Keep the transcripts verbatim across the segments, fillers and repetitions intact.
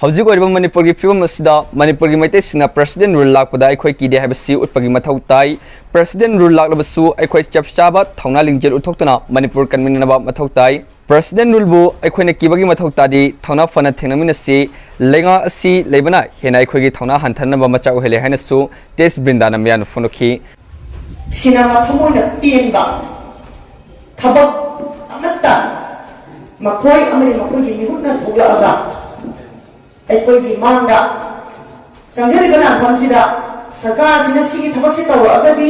ꯍꯧꯖꯤꯛ ꯑꯣꯏꯔꯤꯕ ꯃꯅꯤꯄꯨꯔꯒꯤ ꯐꯤꯕꯝ ꯑꯁꯤꯗ ꯃꯅꯤꯄꯨꯔꯒꯤ ꯃꯩꯇꯩꯁꯤꯡꯅ president rule ꯂꯥꯛꯄꯗ ꯑꯩꯈꯣꯏ ꯀꯤꯗꯦ ꯍꯥꯏꯕꯁꯤ ꯎꯠꯄꯒꯤ ꯃꯊꯧ ꯇꯥꯏ꯫ President rule ꯂꯥꯛꯂꯕꯁꯨ ꯑꯩꯈꯣꯏ ꯆꯞ ꯆꯥꯕ ꯊꯧꯅꯥ ꯂꯤꯡꯖꯦꯜ ꯎꯠꯊꯣꯛꯇꯨꯅ ꯃꯅꯤꯄꯨꯔ ꯀꯟꯃꯤꯟꯅꯅꯕ ꯃꯊꯧ ꯇꯥꯏ꯫ President ruleꯕꯨ ꯑꯩꯈꯣꯏꯅ ꯀꯤꯕꯒꯤ ꯃꯊꯧ ꯇꯥꯗꯦ, ꯊꯧꯅꯥ ꯐꯅ ꯊꯦꯡꯅꯃꯤꯟꯅꯁꯤ꯫ ꯂꯩꯉꯥꯛ ꯑꯁꯤ ꯂꯩꯕꯅ ꯍꯦꯟꯅ ꯑꯩꯈꯣꯏꯒꯤ ꯊꯧꯅꯥ ꯍꯟꯊꯅꯕ ꯃꯆꯥꯛ ꯑꯣꯏꯍꯜꯂꯦ ꯍꯥꯏꯅꯁꯨ ꯇꯦꯖ ꯕ꯭ꯔꯤꯟꯗꯥꯅ ꯃꯌꯥꯅ ꯐꯣꯡꯗꯣꯛꯈꯤ꯫ ꯁꯤꯅ ꯃꯊꯃꯣꯏꯅ ꯄꯦꯟꯕ ꯊꯕꯛ ꯑꯃꯠꯇ ꯃꯈꯣꯏ ꯑꯃꯗꯤ ꯃꯈꯣꯏꯒꯤ ꯃꯤꯍꯨꯠꯅ ꯊꯣꯛꯂꯛꯑꯒ ꯑꯩꯈꯣꯏꯒꯤ ꯃꯥꯡꯗ ꯆꯪꯖꯔꯤꯕ ꯂꯥꯟꯐꯝꯁꯤꯗ ꯁꯔꯀꯥꯔꯁꯤꯅ ꯁꯤꯒꯤ ꯊꯕꯛꯁꯤ ꯇꯧꯔꯛꯑꯒꯗꯤ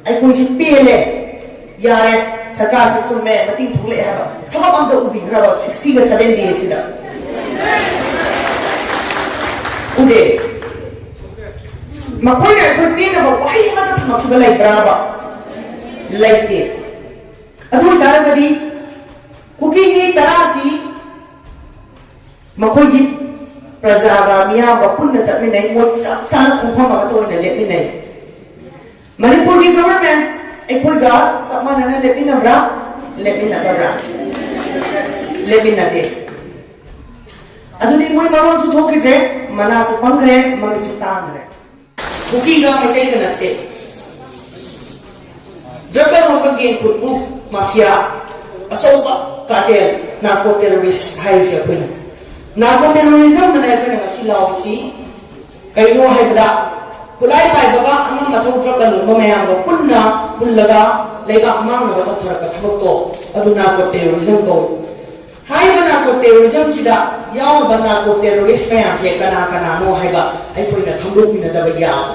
ꯑꯩꯈꯣꯏꯁꯤ ꯄꯦꯜꯂꯦ, ꯌꯥꯔꯦ, ꯁꯔꯀꯥꯔꯁꯤ ꯆꯨꯝꯃꯦ, ꯃꯇꯤꯡ ꯊꯣꯛꯂꯛꯑꯦ ꯍꯥꯏꯕ ꯊꯕꯛ ꯑꯝꯇ ꯎꯕꯤꯈ꯭ꯔꯕ sixtyꯒ seventyꯁꯤꯗ? ꯎꯗꯦ꯫ ꯃꯈꯣꯏꯅ ꯑꯩꯈꯣꯏ ꯄꯦꯟꯅꯕ ꯋꯥꯍꯩ ꯑꯃꯠꯇ ꯊꯝꯃꯛꯈꯤꯕ ꯂꯩꯕ꯭ꯔꯥꯕ? ꯂꯩꯇꯦ꯫ ꯑꯗꯨ ꯑꯣꯏꯇꯥꯔꯒꯗꯤ ꯀꯨꯀꯤ ꯃꯤ ꯇꯔꯥꯁꯤ ꯃꯈꯣꯏꯒꯤ ꯄ꯭ꯔꯖꯥꯒ ꯃꯤꯌꯥꯝꯒ ꯄꯨꯟꯅ ꯆꯠꯃꯤꯟꯅꯩ, ꯃꯣꯏ ꯆꯞ ꯆꯥꯅ ꯈꯣꯡꯐꯝ ꯑꯃꯠꯇ ꯑꯣꯏꯅ ꯂꯦꯞꯃꯤꯟꯅꯩ꯫ ꯃꯅꯤꯄꯨꯔꯒꯤ government ꯑꯩꯈꯣꯏꯒ ꯆꯞ ꯃꯥꯟꯅꯅ ꯂꯦꯞꯃꯤꯟꯅꯕ꯭ꯔꯥ? ꯂꯦꯞꯃꯤꯟꯅꯗꯕ꯭ꯔꯥ? ꯂꯦꯞꯃꯤꯟꯅꯗꯦ꯫ ꯑꯗꯨꯗꯤ ꯃꯣꯏ ꯃꯔꯣꯟꯁꯨ ꯊꯣꯛꯈꯤꯗ꯭ꯔꯦ, ꯃꯅꯥꯁꯨ ꯄꯪꯈ꯭ꯔꯦ, ꯃꯃꯤꯠꯁꯨ ꯇꯥꯡꯈ꯭ꯔꯦ꯫ ꯀꯨꯀꯤꯒ ꯃꯩꯇꯩꯒ ꯅꯠꯇꯦ꯫ Drug ꯂꯂꯣꯟꯕ gang ꯈꯨꯠꯄꯨ mafia, ꯑꯆꯧꯕ cartel, narco terrorist ꯍꯥꯏꯔꯤꯁꯦ ꯑꯩꯈꯣꯏꯅ꯫ Narco terrorism ꯑꯅ ꯑꯩꯈꯣꯏꯅ ꯉꯁꯤ ꯂꯥꯎꯔꯤꯁꯤ ꯀꯩꯅꯣ ꯍꯥꯏꯕꯗ, ꯈꯨꯠꯂꯥꯏ ꯄꯥꯏꯕꯒ ꯑꯉꯝ ꯑꯊꯧ drug ꯂꯂꯣꯟꯕ ꯃꯌꯥꯝꯒ ꯄꯨꯟꯅ ꯄꯨꯜꯂꯒ ꯂꯩꯕꯥꯛ ꯃꯥꯡꯅꯕ ꯇꯧꯊꯔꯛꯄ ꯊꯕꯛꯇꯣ ꯑꯗꯨ narco terrorism ꯀꯧꯏ꯫ ꯍꯥꯏꯔꯤꯕ narco terrorismꯁꯤꯗ ꯌꯥꯎꯔꯤꯕ narco terrorist ꯃꯌꯥꯝꯁꯦ ꯀꯅꯥ ꯀꯅꯥꯅꯣ ꯍꯥꯏꯕ ꯑꯩꯈꯣꯏꯅ ꯈꯪꯗꯣꯛꯃꯤꯟꯅꯗꯕ ꯌꯥꯗꯦ꯫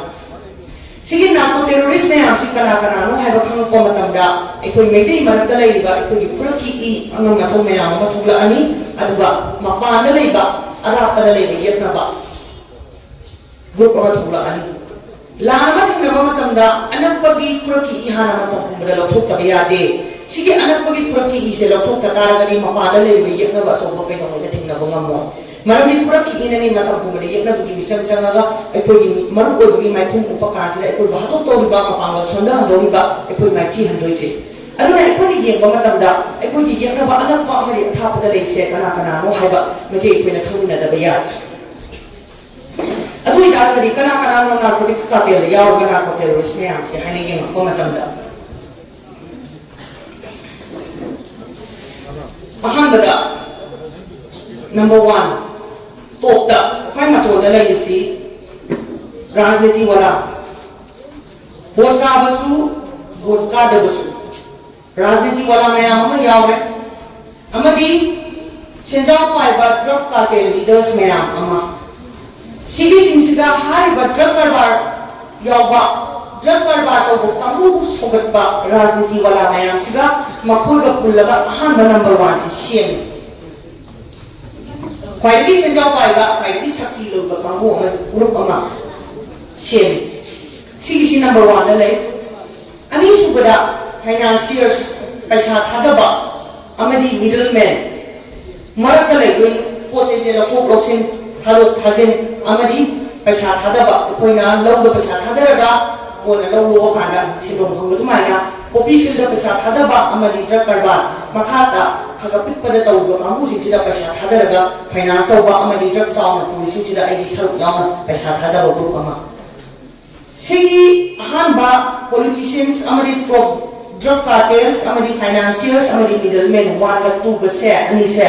ꯁꯤꯒꯤ narco terrorist ꯃꯌꯥꯝꯁꯤ ꯀꯅꯥ ꯀꯅꯥꯅꯣ ꯍꯥꯏꯕ ꯈꯪꯉꯛꯄ ꯃꯇꯝꯗ ꯑꯩꯈꯣꯏ ꯃꯩꯇꯩ ꯃꯔꯛꯇ ꯂꯩꯔꯤꯕ ꯑꯩꯈꯣꯏꯒꯤ ꯐꯨꯔꯛꯀꯤ ꯏ ꯑꯉꯝ ꯑꯊꯧ ꯃꯌꯥꯝ ꯑꯃ ꯊꯣꯛꯂꯛꯑꯅꯤ, ꯑꯗꯨꯒ ꯃꯄꯥꯟꯗ ꯂꯩꯕ ꯑꯔꯥꯞꯄꯗ ꯂꯩꯕ ꯌꯦꯛꯅꯕ group ꯑꯃ ꯊꯣꯛꯂꯛꯑꯅꯤ꯫ ꯂꯥꯟ ꯑꯃ ꯊꯦꯡꯅꯕ ꯃꯇꯝꯗ ꯑꯅꯛꯄꯒꯤ ꯐꯨꯔꯛꯀꯤ ꯏ ꯍꯥꯟꯅ ꯃꯇꯝ ꯄꯨꯝꯕꯗ ꯂꯧꯊꯣꯛꯇꯕ ꯌꯥꯗꯦ꯫ ꯁꯤꯒꯤ ꯑꯅꯛꯄꯒꯤ ꯐꯨꯔꯛꯀꯤ ꯏꯁꯦ ꯂꯧꯊꯣꯛꯇ ꯇꯥꯔꯒꯗꯤ ꯃꯄꯥꯟꯗ ꯂꯩꯔꯤꯕ ꯌꯦꯛꯅꯕ ꯑꯆꯧꯕ ꯀꯩꯗꯧꯉꯩꯗ ꯊꯦꯡꯅꯕ ꯉꯝꯃꯣꯏ꯫ ꯃꯔꯝꯗꯤ ꯐꯨꯔꯛꯀꯤ ꯏꯅꯅꯤ ꯃꯇꯝ ꯄꯨꯝꯕꯗ ꯌꯦꯛꯅꯕꯒꯤ ꯃꯤꯆꯪ ꯆꯪꯉꯒ ꯑꯩꯈꯣꯏꯒꯤ ꯃꯔꯨ ꯑꯣꯏꯕꯒꯤ ꯃꯥꯏꯈꯨꯝ ꯎꯞꯄ ꯀꯥꯟꯁꯤꯗ ꯑꯩꯈꯣꯏꯕꯨ ꯍꯥꯠꯇꯣꯛꯇꯧꯔꯤꯕ, ꯃꯄꯥꯡꯒꯜ ꯁꯣꯟꯊꯍꯟꯗꯧꯔꯤꯕ, ꯑꯩꯈꯣꯏ ꯃꯥꯏꯊꯤ ꯍꯟꯗꯣꯏꯁꯦ꯫ ꯑꯗꯨꯅ ꯑꯩꯈꯣꯏꯅ ꯌꯦꯡꯕ ꯃꯇꯝꯗ ꯑꯩꯈꯣꯏꯒꯤ ꯌꯦꯛꯅꯕ ꯑꯅꯛꯄ ꯑꯃꯗꯤ ꯑꯊꯥꯞꯄꯗ ꯂꯩꯁꯦ ꯀꯅꯥ ꯀꯅꯥꯅꯣ ꯍꯥꯏꯕ ꯃꯗꯨ ꯑꯩꯈꯣꯏꯅ ꯈꯪꯃꯤꯟꯅꯗꯕ ꯌꯥꯗꯦ꯫ ꯑꯗꯨ ꯑꯣꯏꯇꯥꯔꯒꯗꯤ ꯀꯅꯥ ꯀꯅꯥꯅꯣ ꯅꯥꯔꯀꯣꯇꯤꯛꯁ ꯀꯥꯔꯇꯦꯜꯗ ꯌꯥꯎꯔꯤꯕ ꯅꯥꯔꯀꯣ ꯇꯦꯔꯣꯔꯤꯁ ꯃꯌꯥꯝꯁꯦ ꯍꯥꯏꯅ ꯌꯦꯡꯉꯛꯄ ꯃꯇꯝꯗ, ꯑꯍꯥꯟꯕꯗ, ꯅꯝꯕꯔ ꯋꯥꯟ, ꯇꯣꯞꯇ ꯈ꯭ꯋꯥꯏ ꯃꯇꯣꯟꯗ ꯂꯩꯔꯤꯁꯤ ꯔꯥꯖꯅꯤꯇꯤ ꯋꯥꯂꯥ, ꯚꯣꯠ ꯀꯥꯕꯁꯨ, ꯚꯣꯠ ꯀꯥꯗꯕꯁꯨ ꯔꯥꯖꯅꯤꯇꯤ ꯋꯥꯂꯥ ꯃꯌꯥꯝ ꯑꯃ ꯌꯥꯎꯔꯦ, ꯑꯃꯗꯤ ꯁꯦꯟꯖꯥꯎ ꯄꯥꯏꯕ ꯗ꯭ꯔꯒ ꯀꯥꯔꯇꯦꯜ ꯂꯤꯗꯔꯁ ꯃꯌꯥꯝ ꯑꯃ꯫ ꯁꯤꯒꯤꯁꯤꯡꯁꯤꯗ ꯍꯥꯏꯔꯤꯕ ꯗ꯭ꯔꯒ ꯀꯔꯕꯥꯔ ꯌꯥꯎꯕ, ꯗ꯭ꯔꯒ ꯀꯔꯕꯥꯔ ꯇꯧꯕ ꯀꯥꯡꯕꯨꯕꯨ ꯁꯧꯒꯠꯄ ꯔꯥꯖꯅꯤꯇꯤ ꯋꯥꯂꯥ ꯃꯌꯥꯝꯁꯤꯒ ꯃꯈꯣꯏꯒ ꯄꯨꯜꯂꯒ ꯑꯍꯥꯟꯕ ꯅꯝꯕꯔ ꯋꯥꯟꯁꯤ ꯁꯦꯝꯃꯤ꯫ ꯈ꯭ꯋꯥꯏꯗꯒꯤ ꯁꯦꯟꯖꯥꯎ ꯄꯥꯏꯕ, ꯈ꯭ꯋꯥꯏꯗꯒꯤ ꯁꯛꯇꯤ ꯂꯩꯕ ꯀꯥꯡꯕꯨ ꯑꯃ, ꯒ꯭ꯔꯨꯞ ꯑꯃ ꯁꯦꯝꯃꯤ꯫ ꯁꯤꯒꯤꯁꯤ ꯅꯝꯕꯔ ꯋꯥꯟꯗ ꯂꯩ꯫ ꯑꯅꯤꯁꯨꯕꯗ, ꯐꯥꯏꯅꯥꯟꯁꯤꯌꯔꯁ, ꯄꯩꯁꯥ ꯊꯥꯗꯕ ꯑꯃꯗꯤ ꯃꯤꯗꯜ ꯃꯦꯟ, ꯃꯔꯛꯇ ꯂꯩꯗꯣꯏꯅꯤ꯫ ꯄꯣꯠ ꯆꯩꯁꯦ ꯂꯧꯊꯣꯛ ꯂꯧꯁꯤꯟ, ꯊꯥꯗꯣꯛ ꯊꯥꯖꯤꯟ ꯑꯃꯗꯤ ꯄꯩꯁꯥ ꯊꯥꯗꯕ, ꯑꯩꯈꯣꯏꯅ ꯂꯧꯗ ꯄꯩꯁꯥ ꯊꯥꯗꯔꯒ ꯀꯣꯟꯅ ꯂꯧ ꯂꯣꯛꯑꯀꯥꯟꯗ ꯁꯦꯟꯗꯣꯡ ꯐꯪꯕ ꯑꯗꯨꯃꯥꯏꯅ꯫ ꯄꯣꯄꯤ ꯐꯤꯜꯗ ꯄꯩꯁꯥ ꯊꯥꯗꯕ ꯑꯃꯗꯤ ꯗ꯭ꯔꯒ ꯀꯔꯕꯥꯔ, ꯃꯈꯥꯗ ꯈꯔ ꯈꯔ ꯄꯤꯛꯄꯗ ꯇꯧꯔꯤꯕ ꯀꯥꯡꯕꯨꯁꯤꯡꯁꯤꯗ ꯄꯩꯁꯥ ꯊꯥꯗꯔꯒ ꯐꯥꯏꯅꯥꯟꯁ ꯇꯧꯕ ꯑꯃꯗꯤ ꯗ꯭ꯔꯒ ꯆꯥꯎꯅ ꯄꯨꯔꯤꯁꯤꯡꯁꯤꯗ ꯑꯩꯒꯤ ꯁꯔꯨꯛ ꯌꯥꯎꯅ ꯄꯩꯁꯥ ꯊꯥꯗꯕ ꯒ꯭ꯔꯨꯞ ꯑꯃ꯫ ꯁꯤꯒꯤ ꯑꯍꯥꯟꯕ ꯄꯣꯂꯤꯇꯤꯁꯤꯌꯟꯁ ꯑꯃꯗꯤ ꯄ꯭ꯔꯣ-, ꯗ꯭ꯔꯒ ꯀꯥꯔꯇꯦꯜꯁ ꯑꯃꯗꯤ ꯐꯥꯏꯅꯥꯟꯁꯤꯌꯔꯁ ꯑꯃꯗꯤ ꯃꯤꯗꯜꯃꯦꯟ ꯋꯥꯟꯒ ꯇꯨꯒꯁꯦ, ꯑꯅꯤꯁꯦ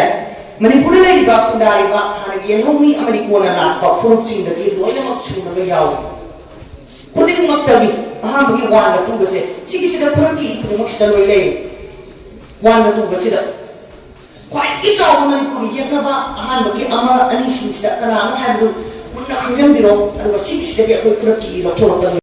ꯃꯅꯤꯄꯨꯔꯗ ꯂꯩꯔꯤꯕ, ꯈꯨꯟꯗꯥꯔꯤꯕ, ꯍꯥꯟꯅꯒꯤ ꯌꯦꯜꯍꯧꯃꯤ ꯑꯃꯗꯤ ꯀꯣꯟꯅ ꯂꯥꯛꯄ ꯐꯨꯔꯨꯞꯁꯤꯡꯗꯒꯤ ꯂꯣꯏꯅꯃꯛ ꯁꯨꯅꯕ ꯌꯥꯎꯏ꯫ ꯈꯨꯗꯤꯡꯃꯛꯇꯒꯤ ꯑꯍꯥꯟꯕꯒꯤ ꯋꯥꯟꯒ ꯇꯨꯒꯁꯦ, ꯁꯤꯒꯤꯁꯤꯗ ꯐꯨꯔꯨꯞꯀꯤ ꯈꯨꯗꯤꯡꯃꯛꯁꯤꯗ ꯂꯣꯏ ꯂꯩ꯫ ꯋꯥꯟꯒ ꯇꯨꯒꯁꯤꯗ ꯈ꯭ꯋꯥꯏꯗꯒꯤ ꯆꯥꯎꯕ ꯃꯅꯤꯄꯨꯔꯒꯤ ꯌꯦꯛꯅꯕ ꯑꯍꯥꯟꯕꯒꯤ ꯑꯃ ꯑꯅꯤꯁꯤꯡꯁꯤꯗ ꯀꯅꯥꯅꯣ ꯍꯥꯏꯕꯗꯨ ꯃꯨꯟꯅ ꯈꯪꯖꯤꯟꯕꯤꯔꯣ, ꯑꯗꯨꯒ ꯁꯤꯒꯤꯁꯤꯗꯒꯤ ꯑꯩꯈꯣꯏ ꯐꯨꯔꯨꯞꯀꯤ ꯂꯧꯊꯣꯔꯛꯀꯅꯤ꯫